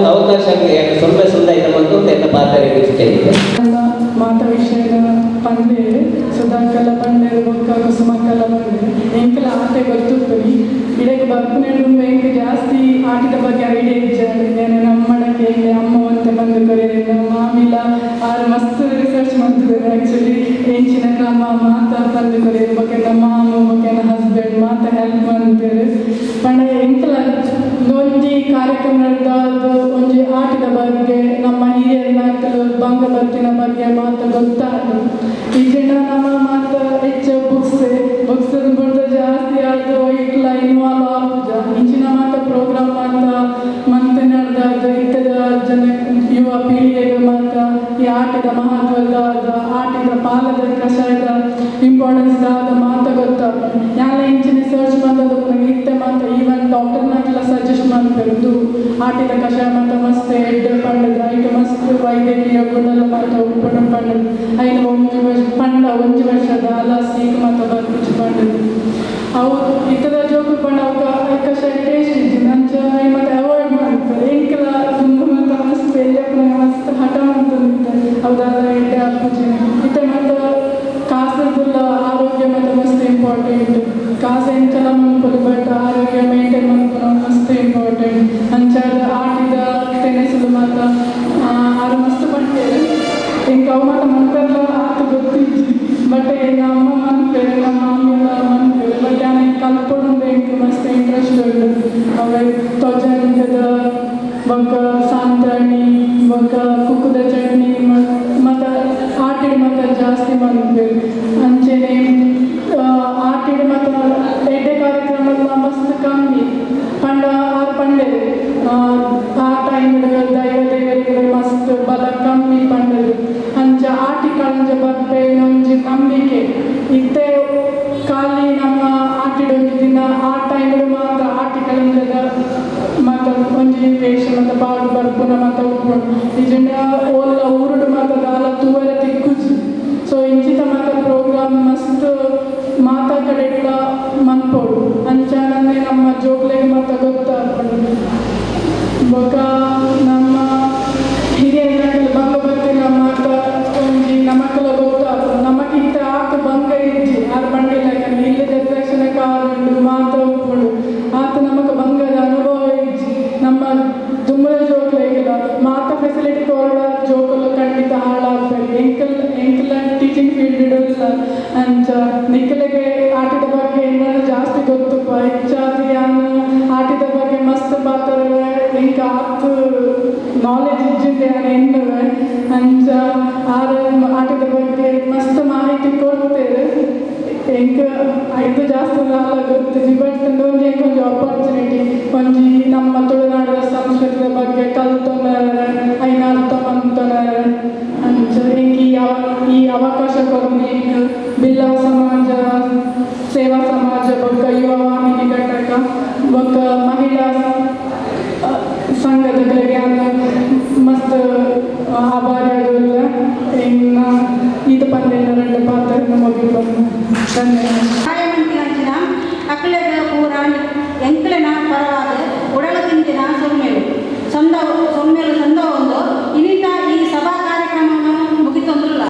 ಅವಕಾಶ ಯಾಕೆ ಸೊಲ್ಲೆ ಸಂದಾಯ್ತ ಮತ್ತೊಂದು ಎನ್ನ ಪಾತ್ರೆ ಇಷ್ಟ ಇದೆ.
ಮಾತ ವಿಷಯದ ಪಂಡೇರು ಸುಧಾಕಲ ಪಂಡೇರು ಬೊಕ್ಕ ಕುಸುಮಕ್ಕಲ ಪಂಡೇರು ಎಂಕೆಲ್ಲ ಆಟ ಗೊತ್ತಿರ್ತೀನಿ ಇಡಕ್ಕೆ ಬರ್ಪುನೆಂಡು ಎಂಕ್ ಜಾಸ್ತಿ ಆಟದ ಬಗ್ಗೆ ಐಡಿಯಾ ಇಜ್ಜಾಂಡ್ ನಮ್ಮಡಕ್ಕೆ ಅಮ್ಮ ಒಂತೆ ಬಂದು ಕೊರಿಯರ್ ನಮ್ಮ ಮಾಮಿಲ ಆರು ಮಸ್ತ್ ರಿಸರ್ಚ್ ಮಾಡ್ತಿದ್ದಾರೆ ಆ್ಯಕ್ಚುಲಿ ಎಂಚಿನ ನಮ್ಮ ಮಾತ ಬಂದು ಕೊರಿಯರ್ ಬೊಕ್ಕ ನಮ್ಮ ಮಾಮ ಬೊಕ್ಕ ನನ್ನ ಹಸ್ಬೆಂಡ್ ಮಾತ ಹೆಲ್ಪ್ ಮಾಡ್ತಾರೆ. ಪಂಡ ಎಂಕೆಲ್ಲ ಒಂಜಿ ಕಾರ್ಯಕ್ರಮದ ಒಂಜಿ ಆಟದ ಬಗ್ಗೆ ನಮ್ಮ ಹಿರಿಯರ ಬಂಗ ಬತ್ತಿನ ಬಗ್ಗೆ ಮಾತು ಗೊತ್ತಾಗ ಈಗಿನ ನಮ್ಮ ಮಾತು ಹೆಚ್ಚು ಬುಕ್ಸ್ ಬುಕ್ಸ್ ಬಿಡ್ದು ಜಾಸ್ತಿ ಆಯ್ತು ಇಟ್ಲ ಇನ್ವಾಲ್ವ್ ಆಪುಜ ಇಂಚಿನ ಮಾತ ಪ್ರೋಗ್ರಾಮ್ ಮಾತ ಮಂತ್ ನಡೆದ ಇತ್ತದ ಜನ ಯುವ ಪೀಳಿಗೆಗೆ ಮಾತ ಈ ಆಟದ ಮಹತ್ವದ ಆಟದ ಪಾಲದ ಕಷಾಯದ ಇಂಪಾರ್ಟೆನ್ಸ್ ದಾದ ಮಾತ ಗೊತ್ತಾಗ ಯಾಲ ಇಂಚಿನ ಸರ್ಚ್ ಮಾಡೋದು ಇತ್ತೆ ಮಾತ ಈವನ್ ಡಾಕ್ಟರ್ನಾಗೆಲ್ಲ ಸಜೆಸ್ಟ್ ಮಾಡ್ತಿರೋದು ಆಟಿದ ಕಷಾಯ ಮಾತ ಮಸ್ತ್ ಎಡ್ಡೆ ಪಂಡದ ಐಟ್ ಮಸ್ತ್ ವೈದ್ಯಕೀಯ ಗುಣಲ ಮಾತ ಉಪ್ಪುಣ ಪಂಡದು ಐನ ಒಂಜಿ ವರ್ಷ ಪಂಡ ಒಂಜಿ ವರ್ಷದ ಅಲ ಸೀಕ್ ಮಾತ ಬರ್ಪಿಚ್ಚು ಪಂಡದು ಅವು ಇತ್ತದ ಜೋಕು ಪಂಡ ಅವಕ ಕಷಾಯ ಟೇಸ್ಟ್ ಇಜ್ಜಿ ನಂಚ ಮತ್ತೆ ಅವಾಯ್ಡ್ ಮಾಡ್ತಾರೆ ಎಂಕೆಲ್ಲ ಮಾತ ಮಸ್ತ್ ಎಲ್ಲಿ ಮಸ್ತ್ ಹಠ ಮಾಡ್ತಂದಿತ್ತೆ ಹೌದಲ್ಲ ಎಡ್ಡೆ ಅಪ್ಪುಜಿ ಇತ್ತೆ ಮತ್ತು ಕಾಸದಲ್ಲ ಆರೋಗ್ಯ ಮತ್ತು ಮಸ್ತ್ ಇಂಪಾರ್ಟೆಂಟ್ ಕಾಸು ಎಂಚಲ ಮನ್ಪೊಲಿ ಬಟ್ ಆರೋಗ್ಯ ಮೇಂಟೈನ್ ಮನ್ಪುನ ಮಸ್ತ್ ಇಂಪಾರ್ಟೆಂಟ್ ಅಂಚಾದ ಆಟಿದ ತೆನೆಸಲು ಮಾತ ಆರು ಮಸ್ತ್ ಪಂಡೇರು ಎಂಕ್ ಅವು ಮಾತ ಮನ್ಪೆಲ್ಲ ಆತ ಗೊತ್ತಿಜ್ಜಿ ಬಟ್ ನಮ್ಮ ಅಮ್ಮ ಮನ್ಪೇರು ನಮ್ಮ ಮಾಮಿಯೆಲ್ಲ ಮನ್ಪೇರು ಬಟ್ ಯಾನ್ ಕಲ್ಪೊಡು ಎಂಕ್ ಮಸ್ತ್ ಇಂಟ್ರೆಸ್ಟ್ ಉಂಡು ಅವೆ ತೊಜಂಕದ ಬೊಕ್ಕ ಸಾಂತ್ರಾಣಿ ಬೊಕ್ಕ ಕುಕ್ಕುದ ಚಟ್ನಿ ಮತ್ತು ಆಟಿಡ್ ಮಾತ ಜಾಸ್ತಿ ಮನ್ಪೇರು ಅಂಚೆನೆ ಆಟಿಡ್ ಮತ್ತು ಎಡ್ಡೆ ಕಾರ್ಯಕ್ರಮ ಮಸ್ತ್ ಕಮ್ಮಿ ಪಂಡ ಆರು ಪಂಡೇರು ಆ ಟೈಮ್ ದೈವ ದೇವರಿಗೆ ಮಸ್ತ್ ಬಲ ಕಮ್ಮಿ ಪಂಡರು ಅಂಚ ಆಟಿ ಕಳಂಜ ಬರ್ಪೆ ಒಂಜಿ ನಂಬಿಕೆ ಇತ್ತೆ ಖಾಲಿ ನಮ್ಮ ಆಟಿಡೊಂಜಿ ದಿನ ಆ ಟೈಮ್ ಮಾತ್ರ ಆಟಿ ಕಳಂಜದ ಮಾತ ಒಂಜಿ ವೇಷ ಮತ್ತು ಪಾಡು ಬರ್ಪುನ ಮಾತ ಉಪ್ಪುಂಡು ನಿಜಂಡ ಓಲ್ಲ ಊರುಡು ಮಾತ ದಾಲ ತೂವರೆ ತಿಕ್ಕುಜಿ. ಸೊ ಇಂಚಿತ ಮಾತ ಪ್ರೋಗ್ರಾಮ್ ಮಸ್ತ್ ಮಾತಾ ಕಡೆಟ್ಲ ಮನ್ಪೋಡು ಅಂಚಾನಂದೇ ನಮ್ಮ ಜೋಕ್ಲೆಗ್ ಮಾತ ಗೊತ್ತಾಪುಂಡು. ಬೊಕ ನಮ್ಮ ಹಿರಿಯರ ಬಂಗ ಬತ್ತಿನ ಮಾತ ಒಂಜಿ ನಮಕ್ಲ ಗೊತ್ತಾಪುಂಡು ನಮಕಿತ್ತ ಆತ ಬಂಗ ಇಜ್ಜಿ ಆರು ಬಂಡಿಲ್ಲ ಯಾಕಂದ್ರೆ ಇಲ್ಲದ ತಕ್ಷಣ ಕಾರುಂಡು ಮಾತ ಉಪ್ಪುಂಡು ಆತ ನಮಕ್ ಬಂಗದ ಅನುಭವ ಇಜ್ಜಿ ನಮ್ಮ ದುಮ್ಮದ ಜೋಕ್ಲೆಗಿಲ್ಲ ಮಾತ ಫೆಸಿಲಿಟಿ ಕೊರಡ ಜೋಕುಲು ಖಂಡಿತ ಹಾಳಾಗ್ತದೆ ಎಂಕಲ್ ಎಂಕಲ ಟೀಚಿಂಗ್ ಫೀಲ್ಡ್ ಇಡಲ್ಲ ಅಂಚ ನಿಕ್ಕಲಿಗೆ ಆಟದ ಬಗ್ಗೆ ಇನ್ನೂ ಜಾಸ್ತಿ ಗೊತ್ತಪ್ಪ ಹೆಚ್ಚಾದ ಯಾನ್ ಆಟದ ಬಗ್ಗೆ ಮಸ್ತ್ ಪಾತ್ರ ಎಂಕ ಆತ್ ನಾಲೆಜ್ ಇಜ್ಜಿಂದೆ ಯಾನ್ ಎನ್ನುವೆ ಅಂಚ ಆರ ಆಟದ ಬಗ್ಗೆ ಮಸ್ತ್ ಮಾಹಿತಿ ಕೊಡ್ತೇವೆ ಎಂಕ ಇದು ಜಾಸ್ತಿ ಅಲ್ಲ ಗೊತ್ತಿಜಿ ಬಟ್ ಒಂಜಿ ಎಂಕ್ ಒಂಜಿ ಆಪರ್ಚುನಿಟಿ ಒಂಜಿ ನಮ್ಮ ತುಳುನಾಡಿನ ಸಂಸ್ಕೃತಿಯ ಬಗ್ಗೆ ಕಲ್ತೊನರೆ ಐನ ಅರ್ಥ ಮಂತೊನರೆ ಅಂಚ ಎಂಕ್ ಈ ಅವಕಾಶ ಕೊರ್ನಿ ಎಂಕ್ ಬಿಲ್ಲವ ಸಮಾಜ ಸೇವಾ ಸಮಾಜ ಬೊಕ್ಕ ಯುವ ವಾಹಿನಿ ಘಟಕ ಬೊಕ್ಕ ಮಹಿಳಾ ಸಂಘದಗಳಿಗೆ ಮಸ್ತ್ ಆಭಾರಿಯಾದಿಲ್ಲ. ಇನ್ನು ಇದು ಪಂದ್ಯ 2 ಪಾತ್ರ ಮುಗಿಬೋದು. ಧನ್ಯವಾದ.
ಮಂತಿನಂಚಿನ ಅಕ್ಲೆದ ಪೂರ ಎಂಕ್ಲೆನ ಪರವಾದ ಉಡಲ ತಿಂದಿನ ಸೊಮ್ಮೆಲು ಸೊಂದ ಸೊಮ್ಮೆಲು ಸೊಂದ ಒಂದು ಇನ್ನಿತ ಈ ಸಭಾ ಕಾರ್ಯಕ್ರಮವನ್ನು ಮುಗಿತೊಂದುಲ್ಲ.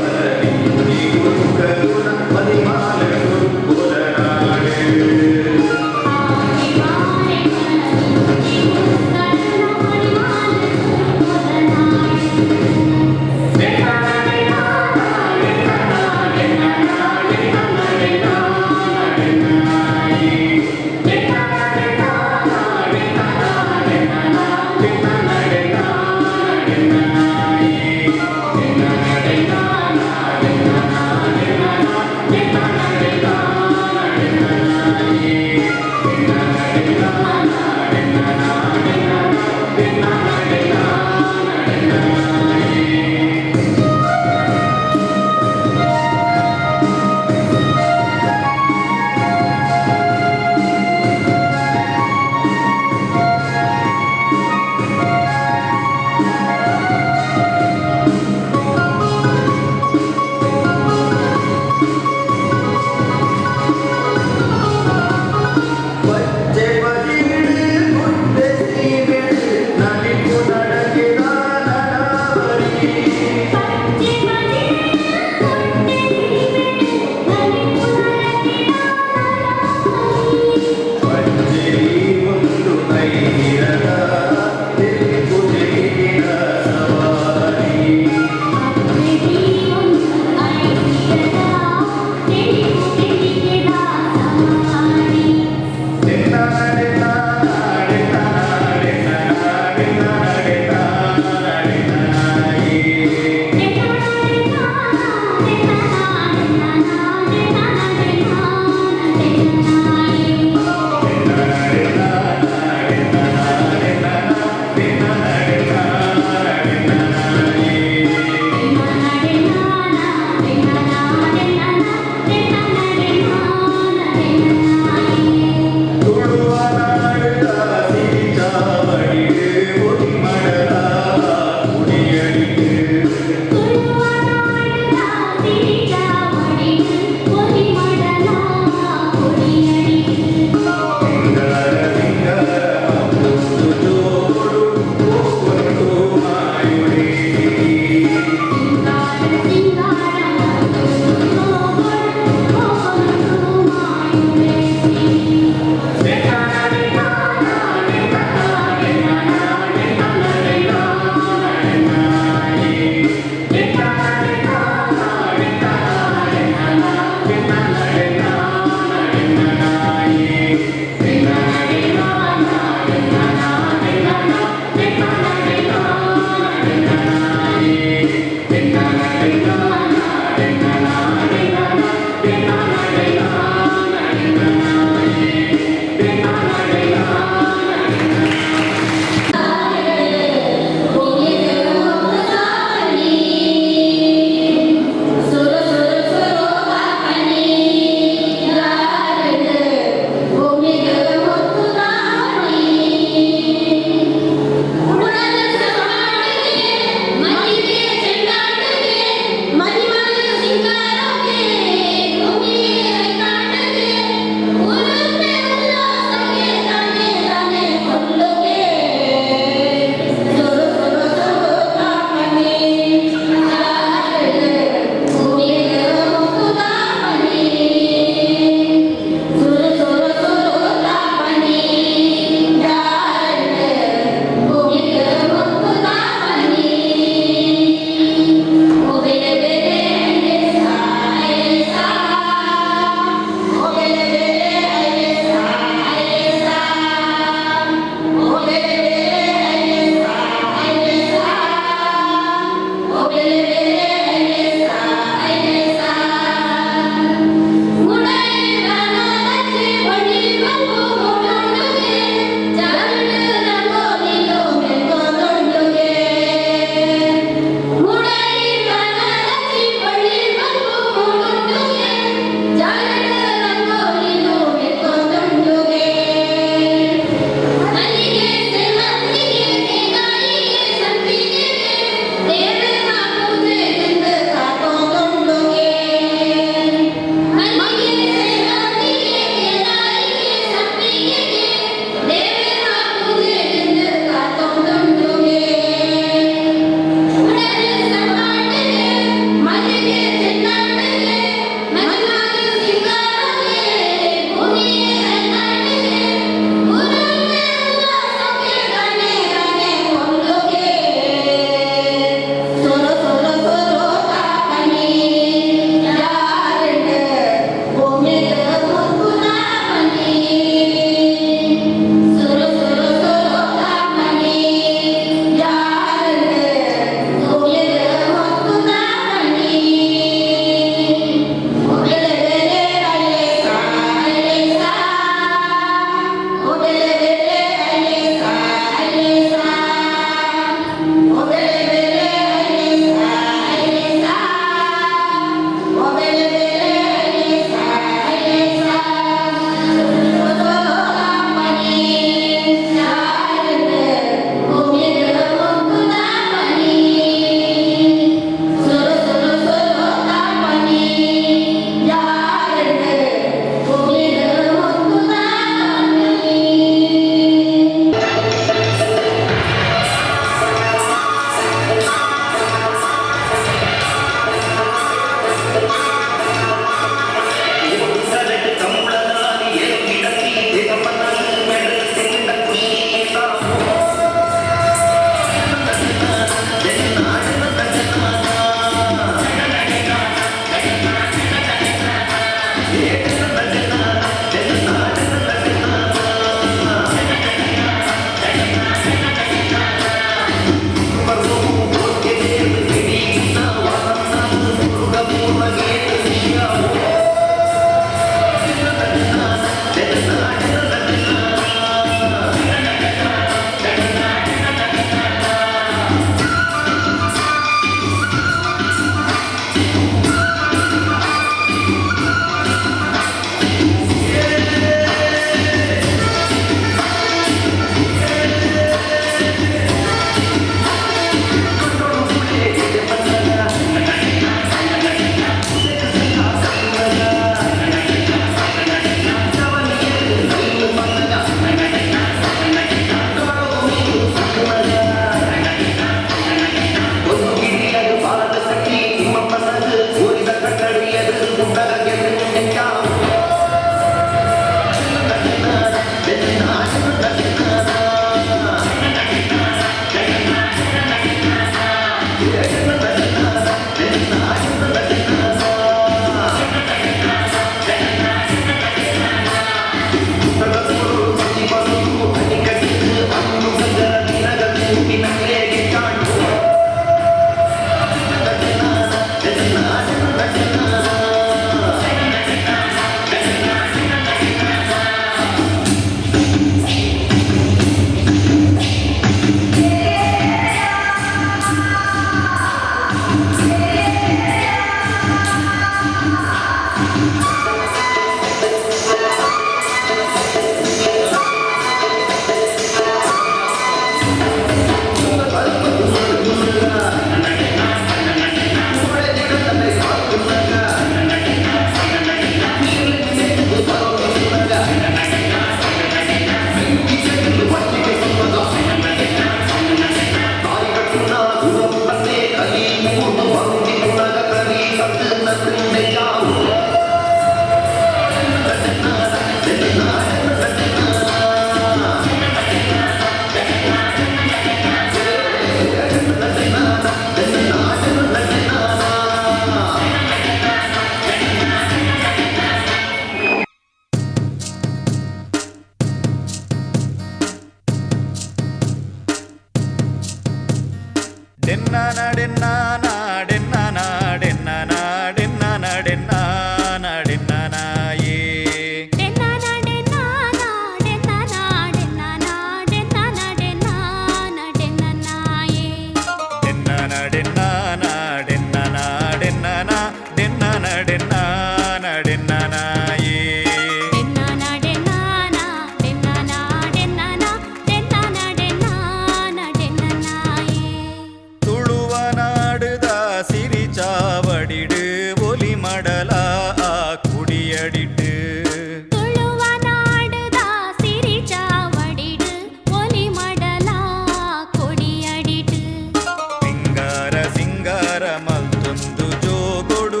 ಸಿಂಗಾರ ಮಲ್ತೊಂದು ಜೋಗೊಡು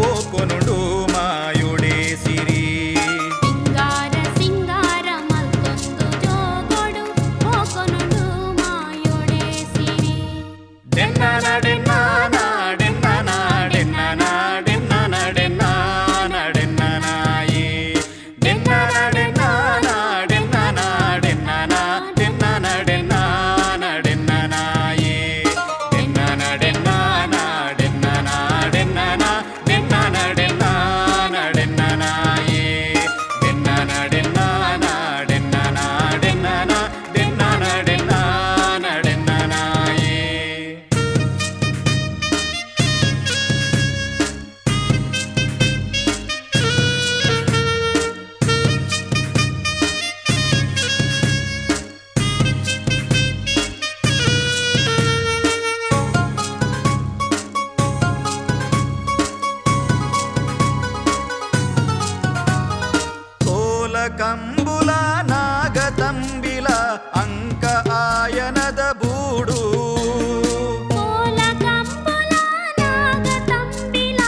ಓಕೊನುಡು ಮಾಯುಡೆ ಸಿರಿ.
ಸಿಂಗಾರ ಸಿಂಗಾರ ಮಲ್ತೊಂದು ಜೋಗೊಡು ಓಕೊನುಡು ಮಾಯೊಡೆ ಸಿರಿ.
ಡೆನ್ನನ ಡೆನ್ನನ ಡೆನ್ನನ ಡೆನ್ನನ ಡೆನ್ನನ ಡೆನ್ನನ ಡೆನ್ನನಾಯೇ ಡೆನ್ನನ ಡೆನ್ನನ ಡೆನ್ನನ ಡೆನ್ನನ ಡೆನ್ನನ ಡೆನ್ನನ ಡೆನ್ನನಾಯೇ ಡೆನ್ನನ ಡೆನ್ನನ ಡೆನ್ನನ ಡೆನ್ನನ ಡೆನ್ನನ ಡೆನ್ನನ ಡೆನ್ನನಾಯೇ ಡೆನ್ನನ ಡೆನ್ನನ ಡೆನ್ನನ ಡೆನ್ನನ ಡೆನ್ನನ ಡೆನ್ನನ ಡೆನ್ನನಾಯೇ. ಕೋಲ ಕಂಬುಲ ನಾಗತಂಬಿಲ ಅಂಕ ಆಯನದ ಬೂಡು.
ಕೋಲ ಕಂಬುಲ ನಾಗತಂಬಿಲ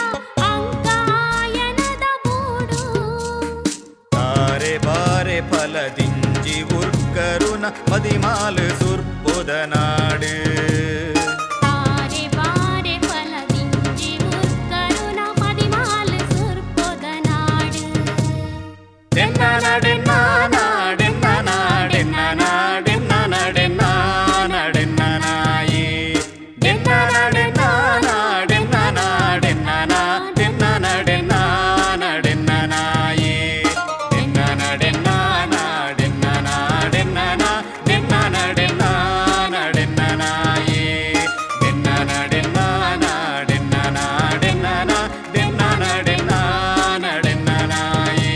ಅಂಕಾಯನದ ಬೂಡು.
ತಾರೆ ಬಾರೆ ಫಲದಿಂಜಿ ಉರ್ಕರುನ ಮದಿಮಾಲು ಸುರ್ಪುದ ನಾಡು.
ತಾರೆ ಬಾರೆ ಫಲದಿಂಜಿ ಉರ್ಕರುನ ಮದಿಮಾಲ್ ಸುರ್ಪೊದ ನಾಡು.
ಡೆನ್ನನ ಡೆನ್ನನ ಡೆನ್ನನ ಡೆನ್ನನ ಡೆನ್ನನ ಡೆನ್ನನ ಡೆನ್ನನಾಯೇ ಡೆನ್ನನ ಡೆನ್ನನ ಡೆನ್ನನ ಡೆನ್ನನ ಡೆನ್ನನ ಡೆನ್ನನ ಡೆನ್ನನಾಯೇ ಡೆನ್ನನ ಡೆನ್ನನ ಡೆನ್ನನ ಡೆನ್ನನ ಡೆನ್ನನ ಡೆನ್ನನ ಡೆನ್ನನಾಯೇ ಡೆನ್ನನ ಡೆನ್ನನ ಡೆನ್ನನ ಡೆನ್ನನ ಡೆನ್ನನ ಡೆನ್ನನ ಡೆನ್ನನಾಯೇ.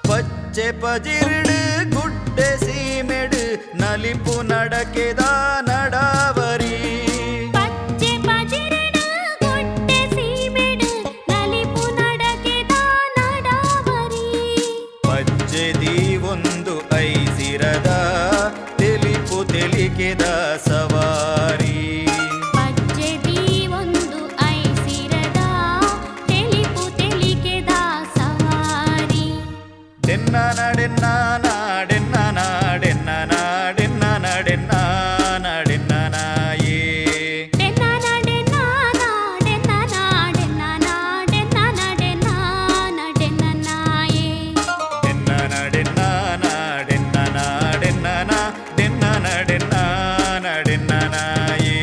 ಪಚ್ಚೆ ಪಜಿರ್ಡು ಗುಡ್ಡೆ ಸೀಮೆಡು ನಲಿಪು ನಡಕೆದ ನಡಾವರಿ.
ಪಚ್ಚೆ ಪಜಿರಡು ಗುಡ್ಡೆ ಸೀಮೆಡು ನಲಿಪು ನಡಕೆದ ನಡಾವರಿ.
ಪಚ್ಚೆ ದೀವೊಂದು ಐಸಿರದ ತೆಲಿಪು ತೆಲಿಕೆದ ಸವಾರಿ.
ಪಚ್ಚೆ ದೀವೊಂದು ಐಸಿರದ ತೆಲಿಪು ತೆಲಿಕೆದ ಸವಾರಿ.
ಡೆನ್ನನ ಡೆನ್ನನ ಡೆನ್ನನ ಡೆನ್ನನ ಡೆನ್ನನ ಡೆನ್ನನ ಡೆನ್ನನಾಯೇ
ಡೆನ್ನನ ಡೆನ್ನನ ಡೆನ್ನನ ಡೆನ್ನನ ಡೆನ್ನನ ಡೆನ್ನನ ಡೆನ್ನನಾಯೇ
ಡೆನ್ನನ ಡೆನ್ನನ ಡೆನ್ನನ ಡೆನ್ನನ ಡೆನ್ನನ ಡೆನ್ನನ ಡೆನ್ನನಾಯೇ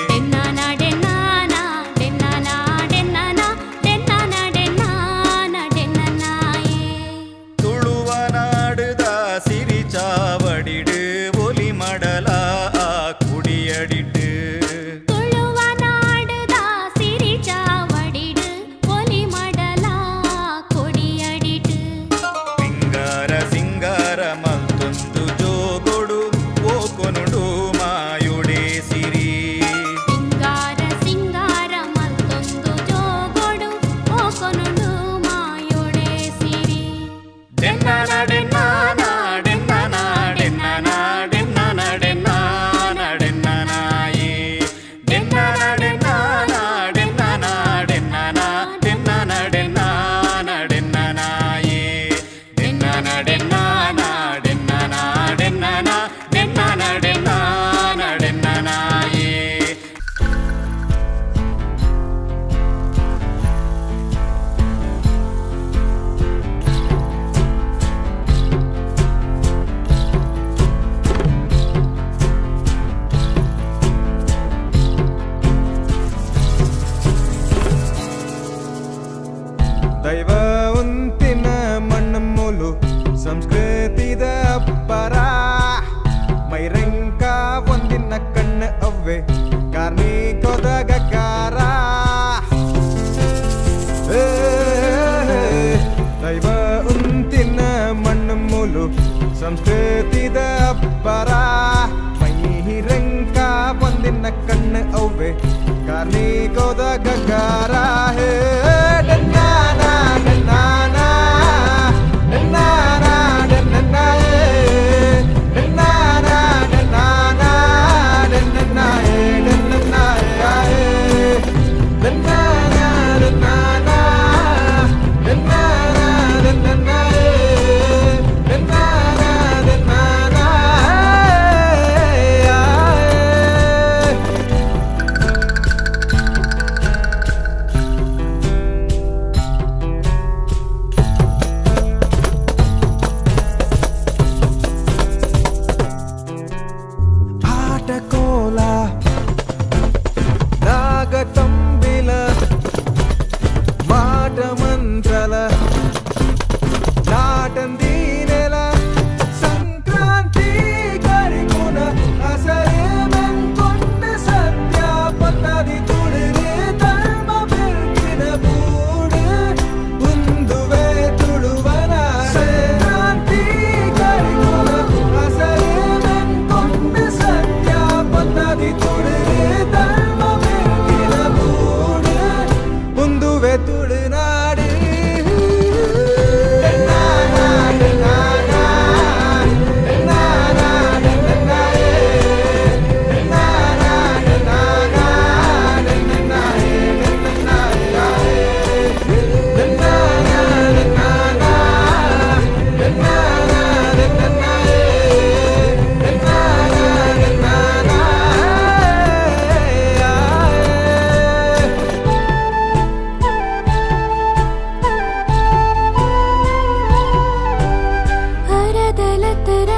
ಡೆನ್ನನ ಡೆನ್ನನ ಡೆನ್ನನ ಡೆನ್ನನ ಡೆನ್ನನ ಡೆನ್ನನ ಡೆನ್ನನಾಯೇ.
ತುಳುವ ನಾಡುದ ಸಿರಿ ಚಾವಡಿಡು ಒಲಿ ಮಡಲ ಆ ಕುಡಿಯಡಿಟ್ಟು.
ತುಳುವ ನಾಡುದ ಸಿರಿ ಚಾವಡಿಡು ಒಲಿ ಮಡಲ ಕೊಡಿಯಡಿಟು.
ಸಿಂಗಾರ ಸಿಂಗಾರ ಮಲ್ತೊಂದು ಜೋಗೊಡು ಓಕೊನುಡು ಮಾಯುಡೆ ಸಿರಿ.
ಸಿಂಗಾರ ಸಿಂಗಾರ ಮಲ್ತೊಂದು ಜೋಗೊಡು ಓಕೊನುಡು ಮಾಯೊಡೆ ಸಿರಿ.
ಡೆನ್ನನ ಡೆನ್ನನ ಡೆನ್ನನ ಡೆನ್ನನ ಡೆನ್ನನ ಡೆನ್ನನ ಡೆನ್ನನಾಯೇ ಡೆನ್ನನ ಡೆನ್ನನ ಡೆನ್ನನ ಡೆನ್ನನ ಡೆನ್ನನ ಡೆನ್ನನ ಡೆನ್ನನಾಯೇ ಡೆನ್ನನ ಡೆನ್ನನ ಡೆನ್ನನ ಡೆನ್ನನ ಡೆನ್ನನ ಡೆನ್ನನ ಡೆನ್ನನಾಯೇ.
ದೈವ ಉಂತಿನ ಮಣ್ಣು ಸಂಸ್ಕೃತಿದ ಅಪ್ಪರ ಮೈರಂಕ ಒಂದಿನ ಕಣ್ಣು ಅವ್ವೆ ಕಾರ್ಣಿಕೋದ ಗಗ್ಗಾರ. ಏ, ದೈವ ಉಂತಿನ ಮಣ್ಣು ಸಂಸ್ಕೃತಿದ ಅಬ್ಬರ. ಮೈಹಿರಂಕ ಒಂದಿನ ಕಣ್ಣು ಅವ್ವೆ ಕಾರ್ಣಿಕೋದ ಗಗ್ಗರ. ಹೇ ಡನ್ನಾನ ಡನ್ನಾನ ಡನ್ನಾನ ಡನ್ನ ಡನ್ನಾನ ಡನ್ನಾನ ಡನ್ನ ಡನ್ನ ಡನ್ನಾನ ಡನ್ನಾನ ಡನ್ನಾನ ಡನ್ನ ಡನ್ನಾನ ಡನ್ನಾನ. ಆಟಕೋಲ ನಾಗತಂಬಿಲ ಮಾಟ ಮಂತ್ರಲ ನಾಟಂದೀನೆಲ ಸಂಕ್ರಾಂತಿ ಕರಿಗುಣ ಅಸರೇ ಮೆಂಕೊಂಡ ಸತ್ಯ ಪತ್ತದಿ ತುಳಿರೆ ಧರ್ಮ ಬೆಳಕಿನ ಬೂಡು ಉಂದುವೆ ತುಳುವನ. ಸಂಕ್ರಾಂತಿ ಕರಿಗುಣ ಅಸರೇ ಮೆಂಕೊಂಡ ಸತ್ಯ ಪತ್ತದಿ ತುಳಿರೆ ಧರ್ಮ ಬೆಳಕಿನ ಬೂಡು ಉಂದುವೆ ತುಳುನಾಡು.
ಅರದಲತರ